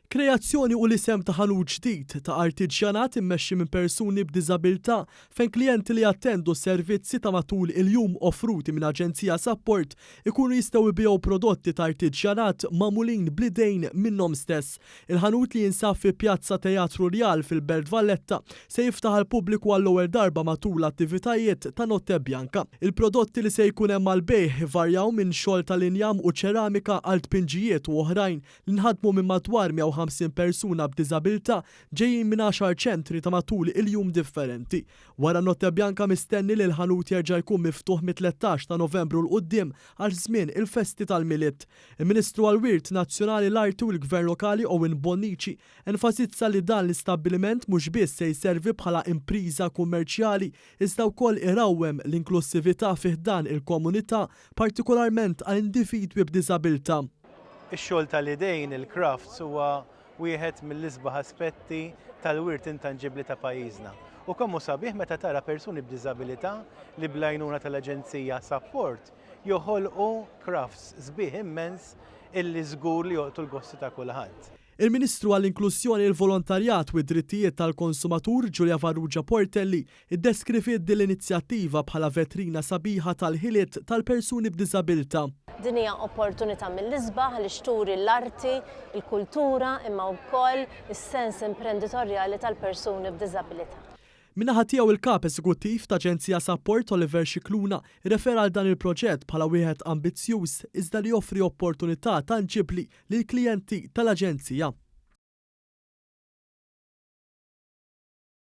Kreazzjoni hu l-isem ta' ħanut ġdid ta' artiġjanat immexxi minn persuni b'diżabilità fejn klijenti li jattendu s-servizzi ta' matul il-jum offruti minn Aġenzija Sapport ikunu jistgħu jbigħu prodotti ta' artiġjanat magħmulin bl-idejn minnhom stess. Il-ħanut li jinsab fi Pjazza Teatru Rjal fil-Belt Valletta se jiftaħ għall-pubbliku għall-ewwel darba matul l-attivitajiet ta' Notte Bianca. Il-prodotti li se jkun hemm għall-bejgħ ivarjaw minn xogħol tal-injam u ċeramika għal tpinġijiet u oħrajn li nħadmu minn madwar 150 persuna b'diżabilità ġejjin minn għaxar ċentri ta' matul il-jum differenti. Wara Notte Bianca mistenni li l-ħanut jerġa' jkun miftuħ mit-13 ta' Novembru 'l quddiem għal żmien il-festi tal-Milied. Il-Ministru għall-Wirt Nazzjonali, l-Arti u l-Gvern Lokali Owen Bonnici enfasizza li dan l-istabbiliment mhux biss se jservi bħala impriża kummerċjali iżda wkoll irawwem l-inklussività fi ħdan il-komunità partikolarment għal individwi b'diżabilità. Ix-xogħol tal-idejn, il-crafts, huwa wieħed mill-isbaħ aspetti tal-wirt intanġibbli ta' pajjiżna. U kemm hu sabiħ meta tara persuni b'diżabilità li bl-għajnuna tal-Aġenzija Sapport joħolqu crafts sbieħ immens illi żgur li jolqtu l-gosti ta' kulħadd. Il-Ministru għall-Inklużjoni, il-Volontarjat u d-Drittijiet tal-Konsumatur, Julia Farrugia Portelli, iddeskriviet din l-inizjattiva bħala vetrina sabiħa tal-ħiliet tal-persuni b'diżabilità. Din hija opportunità mill-isbaħ għaliex turi l-arti, il-kultura imma wkoll is-sens imprenditorjali tal-persuni b'diżabilità. Min-naħa tiegħu il-Kap Eżekuttiv ta' Aġenzija Sapport Oliver Scicluna rrefera għal dan il-proġett bħala wieħed ambizzjuż iżda li joffri opportunità tanġibbli lill-klijenti tal-aġenzija.